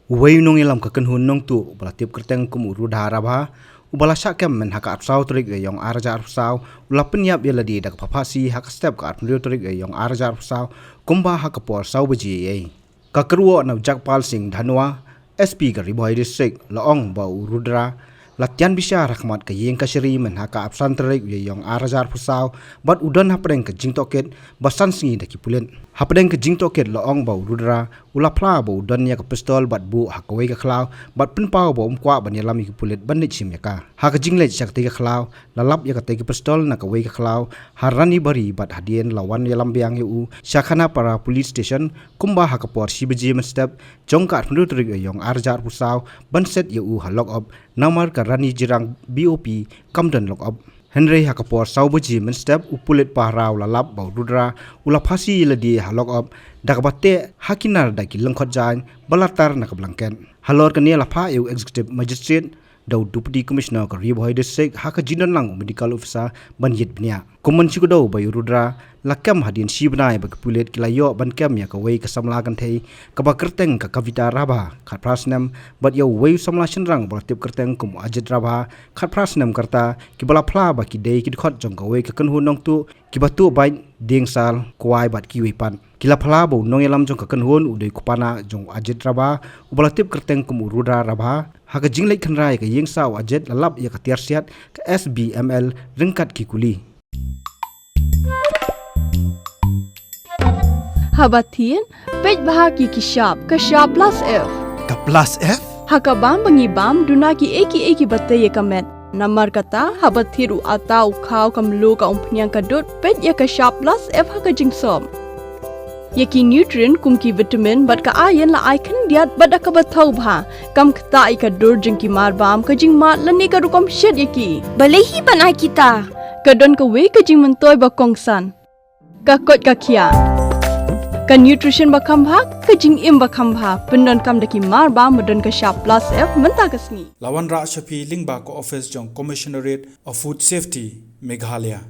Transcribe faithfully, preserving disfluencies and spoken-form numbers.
Uwei u nongïalam ka kynhun nongtuh uba la tip kyrteng kum u Rudra Rabha, uba la shah kem mynha ka arphew saw tarik u Ïaïong arhajar arphew saw, u la pynïap ïalade da ka phasi ha ka step ka arphew tarik u Ïaïong arhajar arphew saw, kumba ha ka por saw baje ïa. Ka kyrwoh na u Jagpal Singh Dhanwa, S P ka Ri Bhoi District, la ong ba u Rudra la tian bishar ha khmat ka ïing kashari mynha ka arphew san tarik u Ïaïong arhajar arphew saw, bad u don hapdeng ka jingtohkit ba san sngi da ki pulit. Hapdeng ka jingtohkit la ong ba u Rudra u la phla ba u don ïa ka pistol bad buh ha kawei ka khlaw, bad pynpaw ba um kwah ban ïalam ïa ki pulit ban leit shim ïa ka. Ha ka jingleit sha katei ka khlaw, la lap ïa katei ka pistol na kawei ka khlaw ha Ranibari bad hadien la wan ïalam biang ïa u sha Khanapara Police Station, kumba ha ka por shi baje mynstep jong ka arphew tarik u Ïaïong arhajar arphew saw, ban set ïa u ha lock up namar ka Rani Jirang B O P kam don lock up. Hynrei ha ka por saw baje mynstep u pulit pahara u la lap ba u Rudra u la phasi ïalade ha lock up da kaba teh ha ki nar da ki lyngkhot jaiñ ba la tar na ka blanket. Halor kane la phah ïa u Executive Magistrate da u Deputy Commissioner ka Ri Bhoi District ha ka jingdon lang u Medical Officer ban ïit bniah. Kum ban shu kdew ba ïa u Rudra la kem hadien shi bnai ba ki pulit ki la ïoh ban kem ïa kawei ka samla kynthei kaba kyrteng ka Kavita Rabha, khatphra snem, bad ïa uwei u samla shynrang ba la tip kyrteng kum u Ajit Rabha, khatphra snem ka rta, kiba la phla ba ki dei ki dkhot jong kawei ka kynhun nongtuh kiba tuh bike, dieng sal, kwai bad kiwei pat. Ki la phla ba u nongïalam jong ka kynhun u dei u kpa jong u Ajit Rabha, uba la tip kyrteng kum u Rudra Rabha. Ha ka jingleit khynra ïa ka ïing sah u Ajit la lap ïa ka tiar siat ka S B M L ryngkat ki kuli. Haba thied, peit bha ïa ki shap, ka shap plus F. Ka plus F? Ha ka bam ba ngi bam, duna kiei kiei kiba tei ïa ka met. Namar kata, haba thied u atta, u khaw, ka mluh, ka umphniang, ka dud, peit ïa ka shap plus F ha ka jingsop. Ïa ki nutrient kum ki vitamin bad ka iron la ai khyndiat bad da kaba thaw bha. Kam ktah ïa ka dur jong ki marbam, ka jingmad lane ka rukom shet ïa ki. Balei hi ban ai kita? Ka don kawei ka jingmyntoi ba kongsan. Ka koit ka khiah. Ka nutrition ba kham bha, ka jingim ba kham bha. Pyndonkam da ki marbam ba don ka shap plus F mynta ka sngi. La wanrah sha phi lyngba ka office jong Commissionerate of Food Safety, Meghalaya.